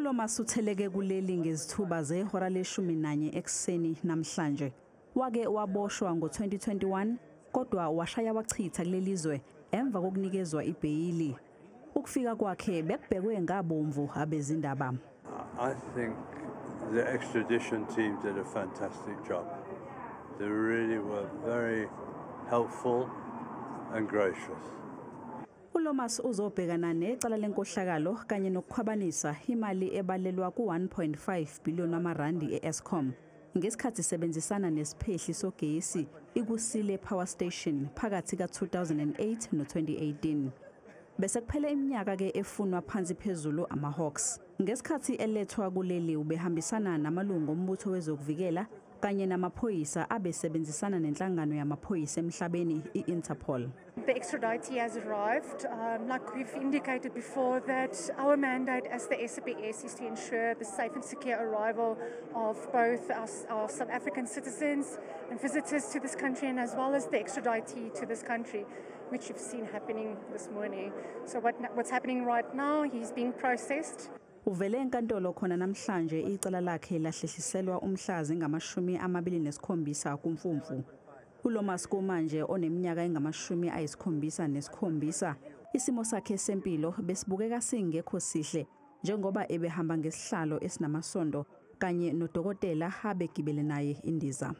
ULomas utheleke kuleli ngezithuba zehora le-11 ekuseni namhlanje. Wake waboshwa ngo-2021 kodwa washaya wachitha kuleli zwe emva kokunikezwa ibheyili. Ukufika kwakhe bekubhekwe ngabomvu abezindaba. I think the extradition team did a fantastic job. They really were very helpful and gracious. ULomas uzobhekana necala lenkohlakalo kanye nokukhwabanisa imali ebalelwa ku-1.5 billion wamarandi e-Eskom ngesikhathi sebenzisana nesiphehli sogesi iKusile Power Station phakathi ka-2008 no-2018. Bese kuphela iminyaka ke efunwa phansi phezulu ama-Hawks. Ngesikhathi elethwa kuleli ubehambisana namalungu ombutho wezokuvikela kanye namaphoyisa abesebenzisana nenhlangano yamaphoyisa emhlabeni i-Interpol. The extraditee has arrived. Like we've indicated before, that our mandate as the SAPS is to ensure the safe and secure arrival of both our South African citizens and visitors to this country, and as well as the extraditee to this country, which you've seen happening this morning. So what's happening right now, he's being processed. Uvele enkantolo khona namhlanje, icala lakhe lahlehliselwa umhla zingama-27 kuMfumfu. ULomas kumanje oneminyaka engama-77, isimo sakhe sempilo besibukeka singekho sihle njengoba ebehamba ngesihlalo esinamasondo kanye nodokotela abegibele naye indiza.